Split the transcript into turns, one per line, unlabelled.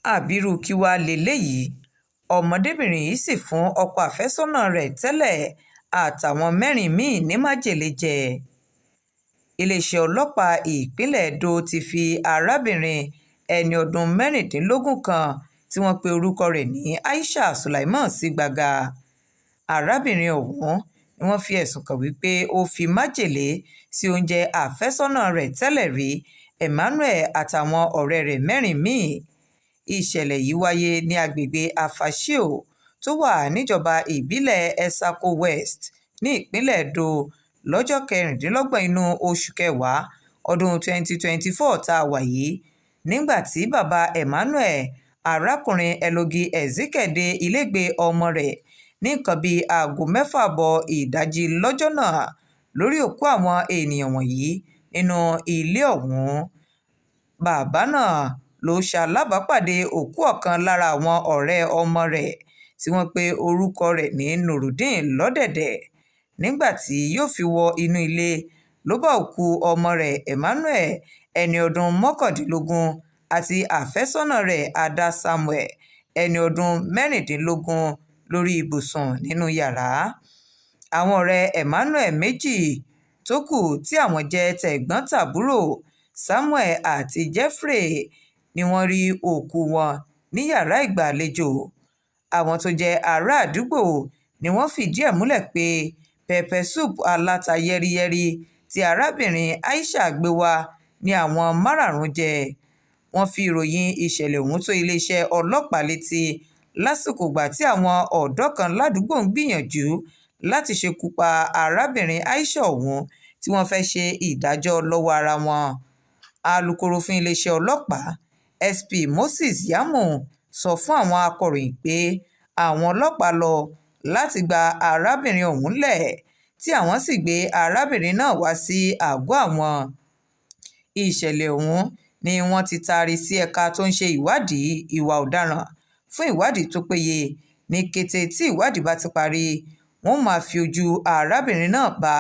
Ábírú kí wàá lélẹ́yìí? Ọmọdébìnrin yìí sì fún ọkọ àfẹ́sọ́nà rẹ̀ tẹ́lẹ̀ àtàwọn mẹ́rin mí-ín ní májèlé jẹ. Iléeṣẹ́ ọlọ́pàá ìpínlẹ̀ Edo ti fi arábìnrin ẹni ọdún 16 kan tí wọ́n pe orúkọ rẹ̀ ní Aisha Sulaimon sí gbàgà. Arábìnrin ọ̀hún ni wọ́n fi ẹ̀sùn kàn wípé ó fi májèlé sí oúnjẹ àfẹ́sọ́nà rẹ̀ tẹ́lẹ̀ rí, Emmanuel, àtàwọn ọ̀rẹ́ rẹ̀ mẹ́rin mí-ín. Ìṣẹ̀lẹ̀ yìí wáyé ní agbègbè Afasio tó wà níjọba ìbílẹ̀ Etsako West ní ìpínlẹ̀ Edo lọ́jọ́ 26 inú oṣù kẹwàá ọdún 2024 tá a wà yìí, nígbà tí bàbá Emmanuel, arákùnrin Elogie Ezekiel, dé ilégbèé ọmọ rẹ̀ ní nǹkan bíi aago 6 ààbọ̀ ìdájí lọ́jọ́ náà lórí òkú àwọn èèyàn wọ̀nyí nínú ilé ọ̀hún. Bàbá náà ló ṣalábàápàdé òkú ọ̀kan lára àwọn ọ̀rẹ́ ọmọ rẹ̀ tí wọ́n pe orúkọ rẹ̀ ní Nurudeen lọ́dẹ̀dẹ̀. Nígbà tí yóò fi wọ inú ilé ló bá òkú ọmọ rẹ̀ Emmanuel, ẹni ọdún 19, àti àfẹ́sọ́nà rẹ̀ Ada Samuel, ẹni ọdún 16, lórí ibùsùn nínú yàrá. Àwọn ọ̀rẹ́ Emmanuel méjì tó kù tí àwọn jẹ́ tẹ̀gbọ́n-tàbúrò, Samuel àti Jeffrey, ni wọ́n rí òkú wọn ní yàrá ìgbàlejò. Àwọn tó jẹ́ ará àdúgbò ni wọ́n fìdí ẹ̀ múlẹ̀ pé pepper soup aláta yẹ́rìyẹ́rì tí arábìnrin Aisha gbé wá ní àwọn márààrún jẹ́. Wọ́n fi ìròyìn ìṣẹ̀lẹ̀ ọ̀hún tó iléeṣẹ́ ọlọ́pàá létí lásìkò ìgbà tí àwọn ọ̀dọ́ kan ládùúgbò ń gbìyànjú láti ṣekú pa arábìnrin Aisha ọ̀hún tí wọ́n fẹ́ẹ́ ṣe ìdájọ́ lọ́wọ́ ara wọn. Alūkkóró fún iléeṣẹ́ ọlọ́pàá, SP Moses Yamu, sọ fún àwọn akọ̀ròyìn pé àwọn ọlọ́pàá lọ láti gba arábìnrin ọ̀hún lẹ̀, tí àwọn sì gbé arábìnrin náà wá sí àgọ́ àwọn. Ìṣẹ̀lẹ̀ ọ̀hún ni wọ́n ti taari sí ẹ̀ka tó ń ṣe ìwádìí ìwà ọ̀daràn fún ìwádìí tó péye. Ní kété tí ìwádìí bá ti parí, wọn ó máa fi ojú arábìnrin náà bá.